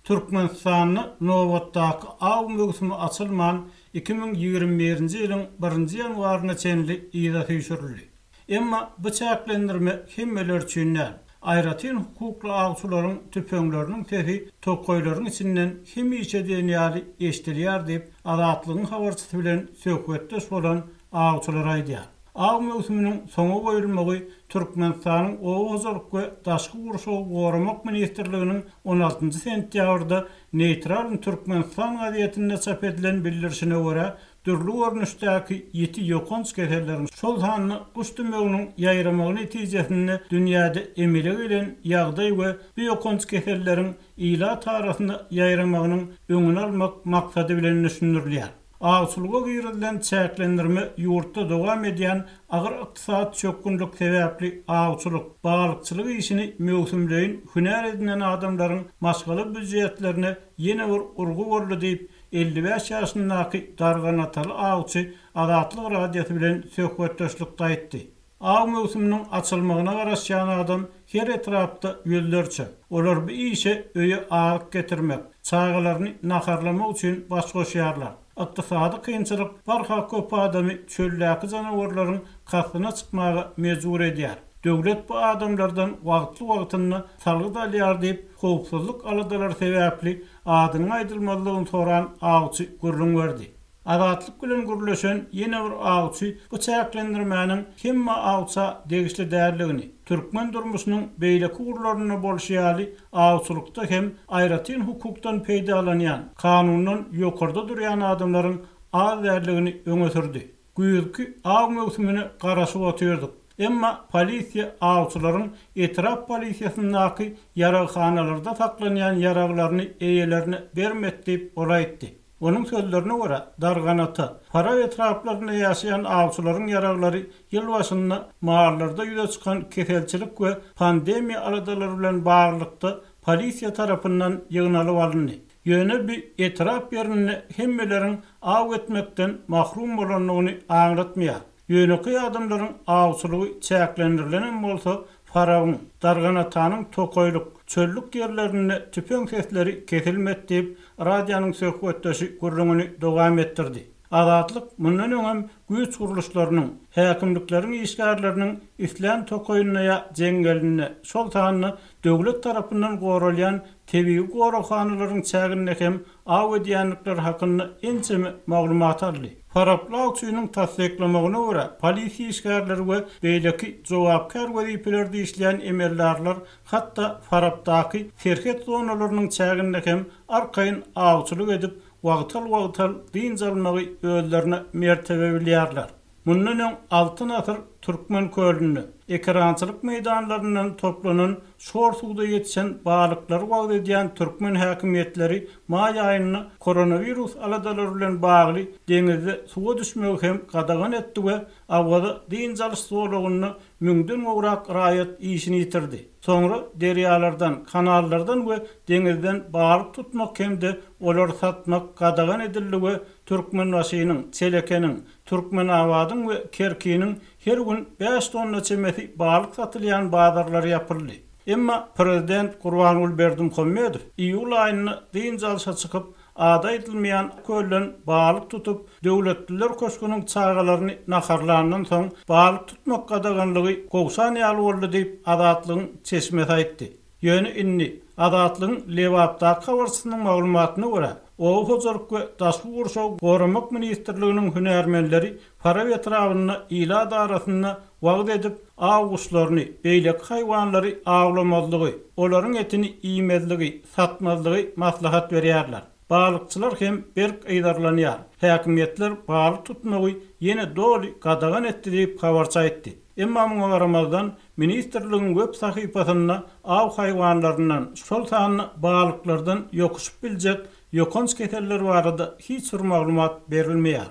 Türkmenistanda nobatdaky aw möwsümi açylman, 2021-nji ýylyň birinji ýanwaryna çenli yza süýşürildi. Emma bu çäklendirme hemmeler üçin däl. Aýratyn hukukly awçylaryň tüpeňleriniň sesi tokaýlaryň içinden hemişe diýen ýaly eşidilýär diýip, Azatlygyň habarçysy bilen söhbetdeş bolan awçylar aýdýar. Aw möwsüminiň soňa goýulmagy Türkmenistanyň Oba hojalyk we daşky gurşawy goramak ministrliginiň on altynjy sentýabrda Neýtralnyý Türkmenistan gazetinde çap edilen bildirişine görä, dürli görnüşdäki ýiti ýokanç keselleriň, şol sanda guş dümewiniň ýaýramagy netijesinde dünýäde emele gelen ýagdaý we bu ýokanç keselleriň ilat arasynda ýaýramagynyň öňüni almak maksady bilen düşündirilýär. Awçylyga girizilen çäklendirme ýurtda dowam edýän agyr ykdysady çökgünlik sebäpli awçylyk, balykçylyk işini möwsümleýin hünär edinen adamlaryň maşgala býujetlerine ýene bir urgy boldy diýip, 55 ýaşyndaky darganataly awçy Azatlyk Radiosy bilen söhbetdeşlikde aýtdy. Aw möwsüminiň açylmagyna garaşýan adam her etrapda ýüzlerçe. Olar bu işe öýe azyk getirmek, çagalaryny naharlamak üçin baş goşýarlar. Ykdysady kynçylyk barha köp adamy çöldäki janawarlaryň kastyna çykmaga mejbur edýär. Döwlet bu adamlardan wagtly-wagtynda salgyt alýar diýip, howpsuzlyk aladalary sebäpli adynyň aýdylmazlygyny soran awçy gürrüň berdi. Azatlyk bilen gürleşen ýene bir awçy bu çäklendirmäniň hemme awça degişli däldigini, türkmen durmuşynyň beýleki ugurlarynda bolşy ýaly, awçylykda hem aýratyn hukukdan peýdalanýan, kanundan ýokarda durýan adamlaryň az däldigini öňe sürdi. Güýzki aw möwsümine garaşyp otyrdyk. Emma polisiýa awçylaryň etrap polisiýasyndaky ýaraghanalarda saklanýan ýaraglaryny eýelerine bermedi diýip, ol aýtdy. Onuň sözlerine görä, Darganata, Farap etraplarynda ýaşaýan awçylaryň ýaraglary ýyl başynda mallarda ýüze çykan keselçilik we pandemiýa aladalary bilen baglylykda polisiýa tarapyndan ýygnalyp alyndy. Ýöne bu etrap ýerinde hemmeleriň aw etmekden mahrum bolandygyny aňlatmaýar. Ýönekeý adamlaryň awçylygy çäklendirilenem bolsa, Farabyň, Darganatanyň tokaýlyk, çöllük ýerlerinde tüpeň sesleri kesilmedi diýip, radionyň söhbetdeşi gürrüňini dowam etdirdi. Azatlyk mundan öňem güýç gurluşlarynyň, häkimlikleriň işgärleriniň islän tokaýynda ýa jeňňelinde, şol sanda döwlet tarapyndan goralýan tebigy goraghanalaryň çäginde hem aw edýändikleri hakynda ençeme maglumat aldy. Faraply awçynyň tassyklamagyna görä, polisiýa işgärleri we beýleki jogapkär wezipelerde işleýän emeldarlar hatda Farapdaky serhet zonalarynyň çäginde hem arkaýyn awçylyk edip, wagtal-wagtal dynç almagy özlerine mertebe bilýärler. Mundan öň Altyn asyr Türkmen kölünde, ekerançylyk meýdanlaryndan toplanan şor suwda ýetişen balyklary wagyz edýän türkmen häkimiýetleri maý aýynda koronawirus aladalary bilen bagly deňizde suwa düşmegi hem gadagan etdi we Awaza dynç alyş zolagynda müňden gowrak raýat işini ýitirdi. Soňra derýalardan, kanallardan we deňizden balyk tutmak hem-de olary satmak gadagan edildi we Türkmenbaşynyň, Çelekeniň, Türkmenabadyň we Kerkiniň her gün bäş tonna çemesi balyk satylýan bazarlary ýapyldy. Emma prezident Gurbanguly Berdimuhamedow iýul aýynda dynç alşa çykyp, ady aýdylmaýan kölden balyk tutup, Döwletliler köşgüniň çagalaryny naharlandan soň, balyk tutmak gadaganlygy gowşan ýaly boldy diýip, Azatlygyň çeşmesi aýtdy. Ýöne indi, Azatlygyň Lebapdaky habarçysynyň maglumatyna görä, Oba hojalyk we daşky gurşawy goramak ministrliginiň hünärmenleri Farap etrabynda ilat arasynda wagyz edip, aw guşlaryny, beýleki haýwanlary awlamazlygy, olaryň etini iýmezligi, satmazlygy maslahat berýärler. Balykçylar hem berk yzarlanýar. Häkimiýetler balyk tutmagy ýene doly gadagan etdi diýip, habarçy aýtdy. Emma muňa garamazdan, ministrligiň web sahypasynda aw haýwanlaryndan, şol sanda balyklardan ýokuşyp biljek ýokanç keseller barada hiç bir maglumat berilmeýär.